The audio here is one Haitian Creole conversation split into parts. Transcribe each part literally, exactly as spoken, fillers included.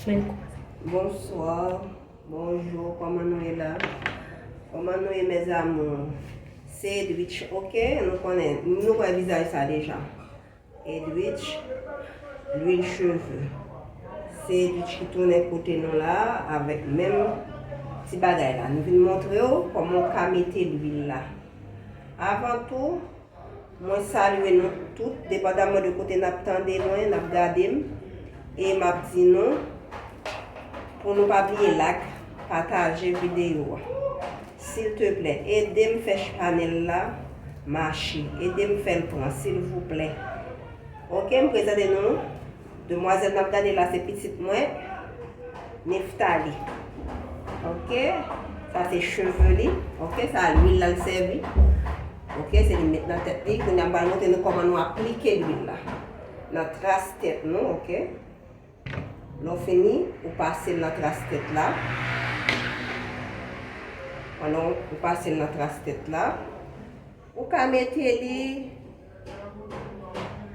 Bonswa, bonjou, kòman nou ye la? Kòman nou ye, mes amours? Se Edwidge, oke? Nou konnen, nou wè vizaj sa deja. Edwidge, lwil cheve. Se Edwidge ki tounen kote nou la, avèk menm ti bagay la. Nou vin montre w kòman w ka mete lwil la. Avan tou, mwen salye nou tout, depandaman de kote n ap tande mwen, n ap gade m, e m ap di nou, pou nou pa bliye like, pataje videyo a. Silteplè, ede m fè chanèl la mache. Ede m fè l pran, silvouplè. Oke, m prezante nou. Demwazèl n ap gade la, se pitit mwen, Neftali. Oke? Sa se cheve li. Oke? Sa lwil la l sèvi. Oke? Se li m met nan tèt li. Kounye a m pral montre nou kòman nou aplike lwil la nan tras tèt nou. Oke? Lè w fini, ou pase l nan tras tèt la. Pandan w pase l nan tras tèt la, ou ka mete li,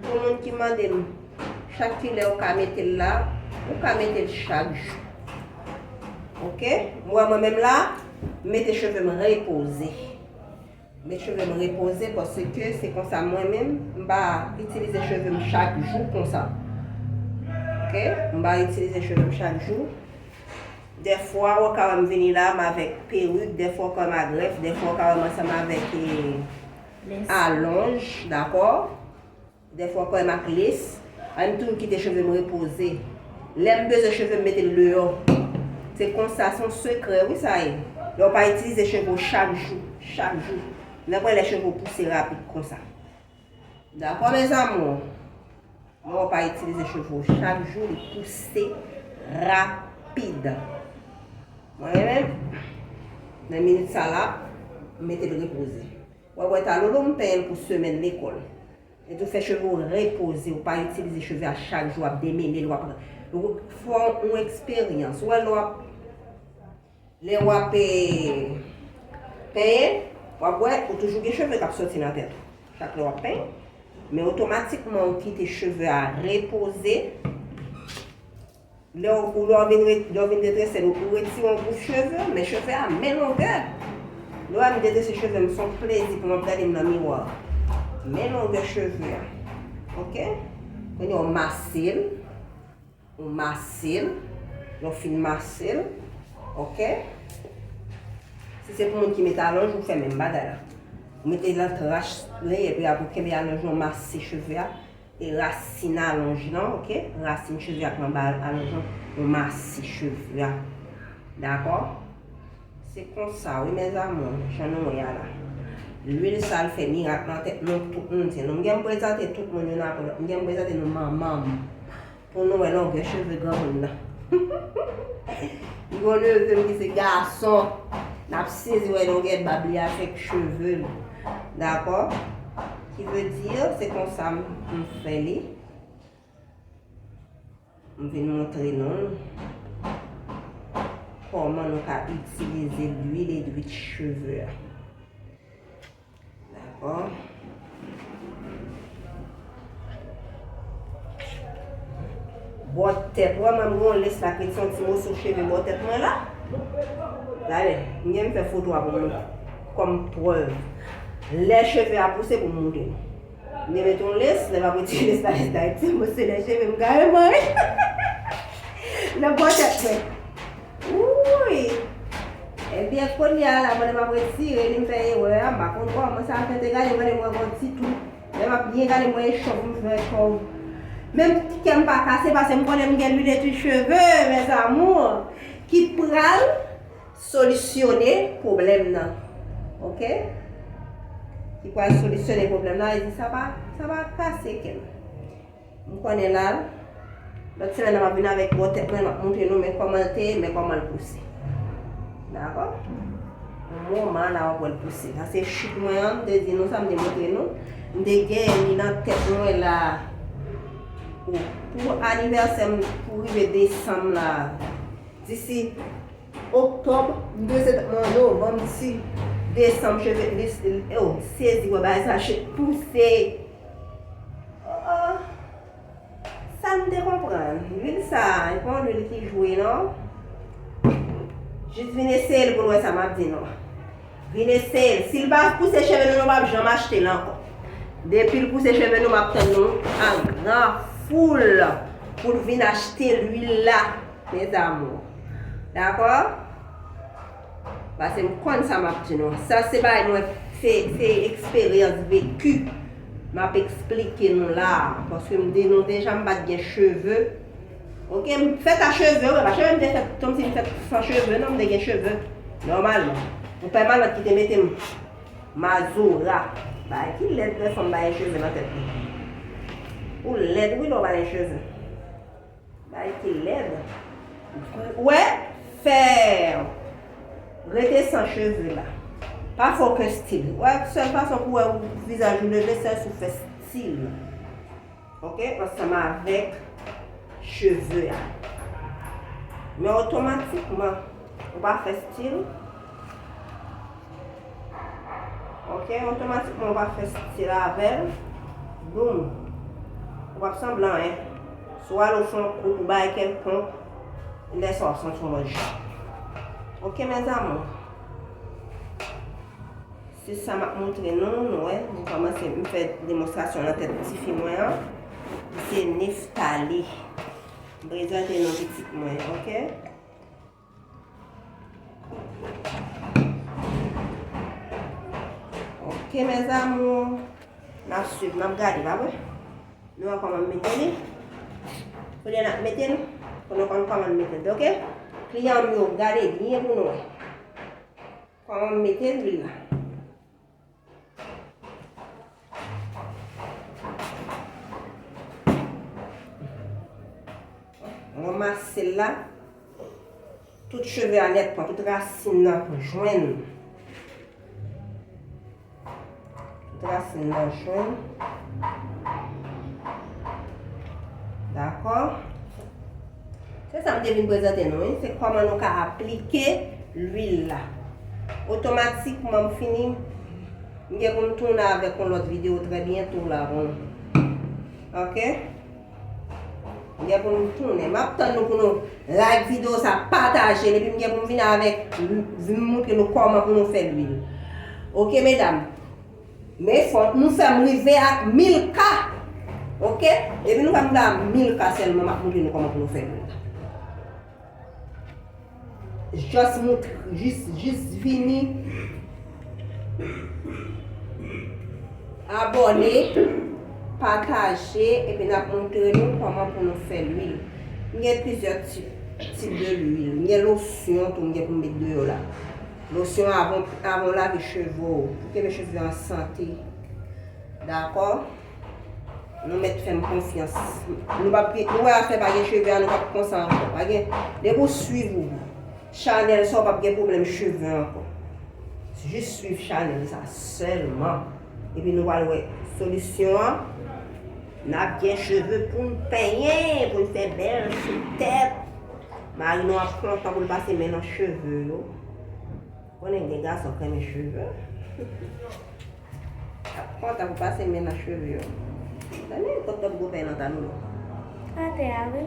pou moun ki mande m, chak kilè ou ka mete l la, ou ka mete l chak jou. Oke? M wè mwen menm la, m mete cheve m repoze. M met cheve m repoze paske se konsa mwen menm, m pa itilize cheve m chak jou konsa. Oke? M pa itilize cheve m chak jou. Dèfwa, ou ka wè m vini la, m avèk perik, dèfwa, ou ka wè m ak grèf, dèfwa, ou ka wè m ansanm avèk, eh, alonj, dakò? Dèfwa, ou ka wè m ak les. An m toujou kite cheve m repoze. Lè m bezwen cheve m, mete l deyò. Se konsa, se yon sekrè, wi, sa ye. Lè w pa itilize cheve w chak jou, chak jou, nan pwen lè cheve w pouse rapid konsa. Dakò, mes amours? Lè w pa itilize cheve w chak jou, li pouse rapid. Mwen menm, nan minit sa la, m mete l repoze. Wè, wè, talolo, m penyen l pou semèn lekòl. E tou fè cheve w repoze, w pa itilize cheve a chak jou, w ap demele l, w ap, fè yon eksperyans. Ou wè, lè w ap Lè w ap, eh, penyen, w ap wè, ou toujou gen cheve k ap soti nan tèt ou. Chak lè w ap penyen. Men otomatikman, ou kite cheve a repoze. Lè w, ou, lè w vin re-, lè w vin detrese l, ou, ou retire yon bout cheve, men cheve a men longè. Lè w vin detrese cheve m, se yon plezi pou m ap gade m nan miwa. Men longè cheve a. Oke? Kounye a w mase l. Ou mase l. Lè w fin mase l, oke? Si se pou moun ki met alonj, ou fè menm bagay la. Ou mete l nan tras li, epi apre ou kenbe alonj lan, ou mase cheve a, e rasin alonj lan, oke? Rasin cheve a k anba alonj lan, ou mase cheve a. Dakò? Se konsa, wi, mes amours, jan nou wè a la. Lwil sa l fè mirak nan tèt nou tout moun, se nou. M gen m prezante tout moun youn apre lòt. M gen m prezante nou manman m. Pou nou wè longè cheve granmoun nan. Li gon neve m ki se gason. N ap sezi wè longè bab li avèk cheve l. Dakò? Ki vle di, se konsa m, m fè li. M vin montre nou kòman nou ka itilize lwil edwit cheve a. Dakò. Bò tèt, ou wè mwen, m gen yon les la k ret se yon ti moso cheve bò tèt mwen la. Gade, m gen m fè foto a pou mwen kòm prèv. Lè cheve a pouse pou m montre nou. M te met yon les, lè m ap retire les la, les la ret se moso nan cheve m kareman. Nan bò tèt mwen. Wouy! Ebyen, kounye a la, pandan m ap retire li, m fè erè a, m pa konn kòman sa fè te gade, m gade m wè gon ti twou. Lè m ap byen gade, m wè e chòv m fè chòv. Menm ti kè m pa kase, paske m konnen m gen lwil etui cheve, mes amours, ki pral solisyone pwoblèm nan. Oke? Ki pral solisyone pwoblèm nan, e di sa pa, sa pa kase kè m. M konnen la, lòt semèn nan m ap vin avèk bò tèt mwen, m ap montre nou men kòman l te ye, men kòman l pouse. Dakò? Yon moman la w ap wè l pouse. Sa se chit mwen an, m te di nou sa, m te montre nou. M te gen li nan tèt mwen la. Pou, pou anivèsè m, pou rive desanm la. Disi oktòb, m te se tèt mwen an novanm, disi desanm, cheve, li, oh, sezi wè bagay sa, chit pouse. Oh, oh. Sa M te konprann. Lwil sa, e pa yon lwil ki jwe, non. Jis vin eseye l pou n wè sa m ap di nou. Vin eseye l. Si l pa pouse cheve nou, nou p ap janm achte l ankò. Depi l pouse cheve nou, m ap tann nou an gran foul pou n vin achte lwil la, mes amours. Dakò? Paske m konn sa m ap di nou. Sa se bagay mwen, se, se eksperyans veki. M ap eksplike nou la. Paske m di nou deja m pa t gen cheve. Oke, m fèt a cheve, wi, pa cheve m te fèt kòmsi m fèt san cheve, non, m te gen cheve. Nòmalman. Yon pèmanan ki te mete m mazora. Bagay ki lèd lè fanm pa gen cheve nan tèt li. Ou lèd, wi, lè w pa gen cheve. Bagay ki lèd. Wè, fè rete san cheve la. Pa fè okenn stil. Wè, sèl fason pou wè ou vizaj ou leve, sèl si w fè stil. Oke, ansanm avèk cheve a. Men otomatikman, ou pa fè stil. Oke, otomatikman ou pa fè stil avè l. Boum. Ou p ap sanble anyen. Si w ale w fè yon kout ou bay kèlkonk, lè sa w ap santi w lòt jan. Oke, mes amours. Se sa m ap montre nou, nou wè. Nou kòmanse, m fè demonstrasyon nan tèt tifi mwen an. Li se Neftali. M prezante nou pitit mwen, oke? Ok, mes amours. N ap swiv, n ap gade, pa vre? Nou wè kòman m mete li. Kounye a n ap mete l, pou nou konn kòman n mete l, ok? Kliyan m yo, gade byen pou nou wè kòman m mete lwil la. Ranmase l la. Tout cheve a nèt pran, tout rasin nan jwenn. Tout rasin nan jwenn. Dakò? Se sa m te vin prezante nou, wi. Se kòman nou ka aplike lwil la. Otomatikman, m fini, m gen pou m tounen avèk yon lòt videyo trè byento la pou nou. Ok? M gen pou m tounen. M ap tann nou pou nou like videyo sa, pataje l, epi m gen pou m vin avèk, vin moutre nou kòman pou nou fè lwil. Ok, medam? Men fò nou fè m rive ak mil K. Ok? Depi nou fè m rive ak mil K sèlman, m ap moutre nou kòman pou nou fè lwil la. Just moutre, jis, jis vini abòne, pataje, epi n ap moutre nou kòman pou nou fè lwil. M gen plizyè tip, tip de lwil. M gen losyon tou, m gen pou m met deyò la. Losyon avan, avan w lave cheve w, pou kenbe cheve an sante. Dakò? Nou mèt fè m konfyans. Nou p ap gen, nou wè afè pa gen cheve a, nou p ap konsa ankò. Pa gen, depi w swiv ou, chanèl sa, w p ap gen pwoblèm cheve ankò. Jis swiv chanèl sa sèlman. Epi nou pral wè solisyon an. N ap gen cheve pou n penyen, pou n fè bèl sou tèt. Mari nou ap kontan pou l pase men nan cheve yo. Konnen gen gason k renmen cheve. Ap kontan pou pase men nan cheve yo. Tande kot lòt gwopè nan ta nou. Atè a, wi.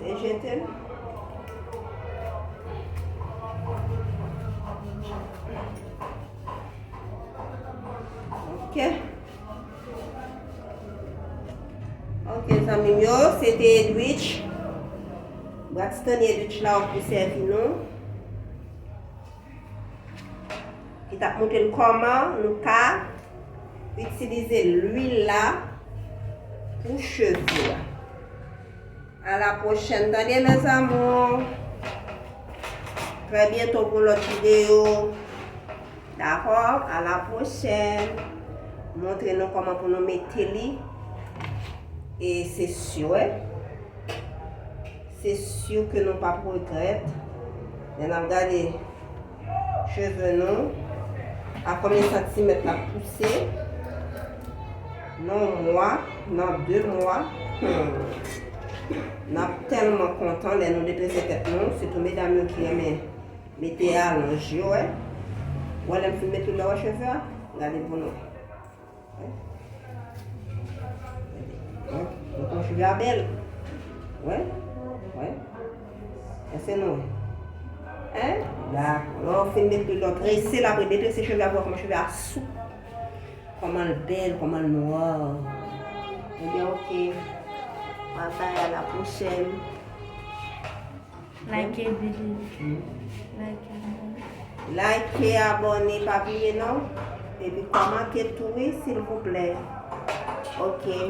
Te jete l. Ok. Ok, zanmi m yo, se te Edwidge. Braxton Edwidge la w ap pou sèvi nou. Ki t ap montre n kòman nou ka itilize lwil la pou cheve a. A la pwochèn, tande, mes amours. Trè byento pou lòt videyo. Dakò? A la pwochèn. Montre nou kòman pou nou mete li. E se si, wi. Se si ke nou p ap regrèt. Lè n ap gade cheve nou, a konbyen santimèt l ap pouse, nan yon mwa, nan de mwa, hmm, n ap tèlman kontan lè nou detrese tèt nou, sitou medam yo ki renmen mete alonj yo, wè. Wè lè m fin mete lè wè cheve a, gade pou nou. Wè, wè, wè, Cheve a bèl. Wè? Wè? Èske nou wè? Hein? Dakò. Lè w fin met li lòt trese l apre detrese cheve a pou wè kòman cheve a soup. Kòman l bèl, kòman l nwa. Ebyen, oke. Mwen al bay a la pwochèn. Like, baby. Like, abone. Like, abone, pa bliye non. Epi kòmante tou wi, silvouplè. Oke.